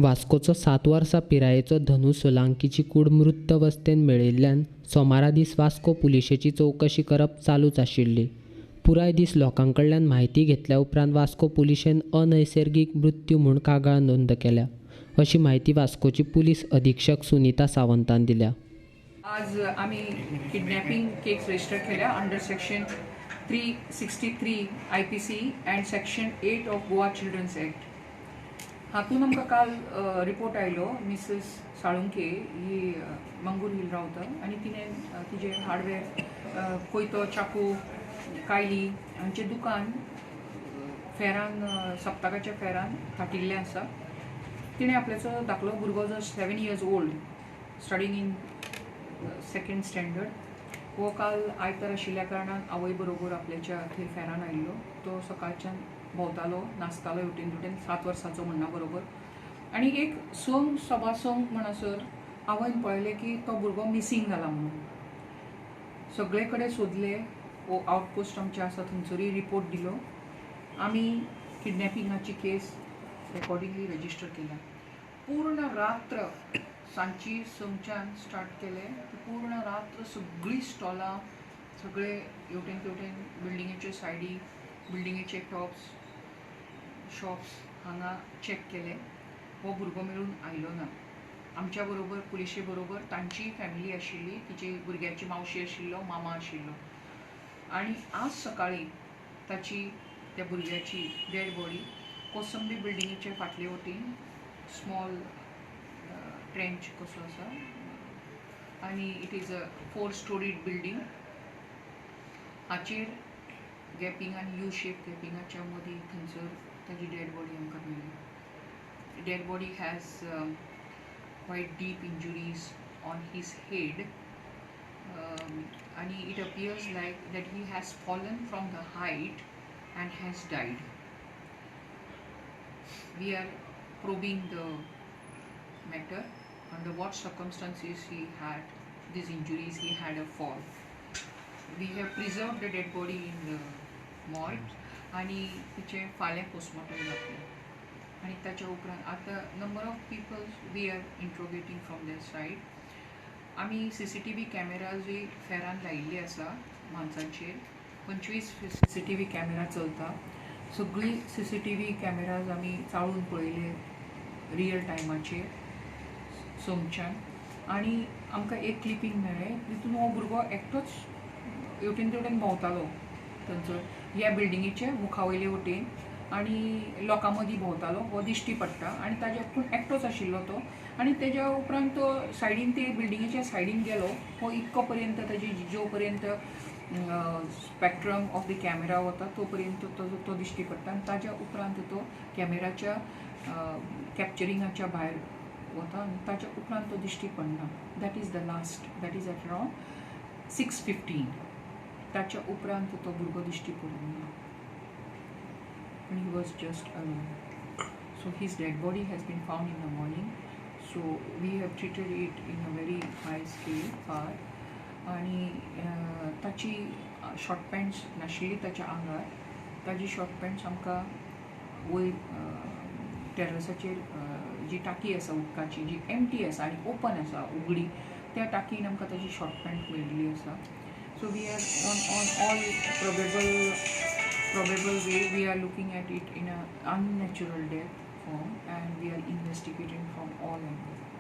वास्कोचो 7 वर्सां पिरायेचो धनू सोलांकीची कूड मृत अवस्थेंत मेळिल्ल्यान सोमारा दीस वास्को पुलिशेची चवकशी करप चालूच आशिल्ली. पुराय दीस लोकां कडल्यान म्हायती घेतल्या उपरांत वास्को पुलिशेन अनैसर्गीक मृत्यू म्हूण कागाळ नोंद केल्या, अशी म्हायती वास्कोची पुलीस अधीक्षक सुनीता सावंतान दिल्या. आज आमी किडनॅपिंग केस रजिस्टर केल्या under section 363 IPC and section 8 of Goa Children's Act. हातून आमकां काल रिपोर्ट आयलो, मिसेस साळुंके ही मंगूर हिल रावता आनी तिणें तिजें हार्डवेअर, कोयतो, चाकू, कायली हांचें दुकान फेरान, सप्तकाच्या फेरान थाटिल्लें आसा. तिणें आपल्याचो धाकलो भुरगो जो 7 years old, studying in second standard, हो काल आयतार आशिल्ल्या कारणान आवय बरोबर आपल्याच्या थंय फेरान आयिल्लो. तो सकाळच्यान भोंवतालो, नाचतालो हेवटेन तेवटेन, 7 वर्सांचो म्हणना बरोबर. आनी एक 6, 6:15 म्हणसर आवयन पळयलें की तो भुरगो मिसींग जाला म्हणून. सगळे कडेन सोदले. हो आउटपोस्ट आमचे आसा, थंयसरूय रिपोर्ट दिलो. आमी किडनॅपिंगाची केस एकॉर्डिंगली रजिस्टर केल्या. पूर्ण रात्र, सांजची 6च्यान स्टार्ट केलें, पूर्ण रात्र सगळीं स्टॉलां, सगळे हेवटेन तेवटेन बिल्डिंगेच्यो सायडी, बिल्डिंगेचे टॉप्स, शॉप्स हांगा चॅक केले. हो भुरगो मेळून आयलो ना. आमच्या बरोबर, पुलिशे बरोबर तांची फॅमिली आशिल्ली, तिची भुरग्याची मावशी आशिल्लो, मामा आशिल्लो. आनी आज सकाळीं ताची, त्या भुरग्याची डेड बॉडी कोसंबी बिल्डिंगेचे फाटले वटेन स्मॉल ट्रेंच कसो आसा आनी it is a four storied building, हाचेर गॅपिंग आनी यू शेप गॅपिंगाच्या मदीं थंयसर ताजी डेड बॉडी आमकां मेळ्ळी. Dead body has quite deep injuries on his head and it appears like that he has fallen from the height and has died. We are probing the matter, under what circumstances he had these injuries, he had a fall. We have preserved the dead body in the morgue आणि तिचें फाल्यां postmortem जातलें. आनी ताच्या उपरांत आतां number of peoples we are interrogating from their side. आमी CCTV कॅमेराजूय Ferran लायिल्ली आसा. माणसांचेर 25 सीसीटीव्ही कॅमेरा चलता. सगळी सीसीटीव्ही कॅमेराज आमी चाळून पळयले रियल टायमाचेर 6च्यान आनी आमकां एक क्लिपींग मेळ्ळें, तितून हो भुरगो एकटोच हेवटेन तेवटेन भोंवतालो थंयसर ह्या बिल्डिंगेचे मुखा वयले वटेन आनी लोकां मदीं भोंवतालो हो दिश्टी पडटा. आनी ताज्या पूण एकटोच आशिल्लो तो. आनी तेज्या उपरांत तो सायडीन, ते बिल्डिंगेच्या सायडीन गेलो. हो इतको पर्यंत ताजी जो पर्यंत स्पेक्ट्रम ऑफ the camera वता, तो पर्यंत तो दिश्टी पडटा आनी ताज्या उपरांत तो कॅमेराच्या कॅप्चरिंगाच्या भायर वता आनी ताच्या उपरांत तो दिश्टी पडना. That is the last, that is at around 6:15. ताच्या उपरांत तो भुरगो दिश्टी पडूंक ना and he was just alone. So his dead body has been found in the morning. So we have treated it in a very high scale far. आणि ताची short pants नाशिल्ली ताच्या आंगार. ताजी शॉर्ट पॅन्ट्स आमकां वयर टेरसाचेर जी टाकी आसा उदकाची, जी एमटी आसा आनी ओपन आसा, उगडी, त्या टाकीन आमकां ताजी शॉर्ट पॅन्ट मेळिल्ली आसा. So we are on all probable way, we are looking at it in a unnatural death form and we are investigating from all angles.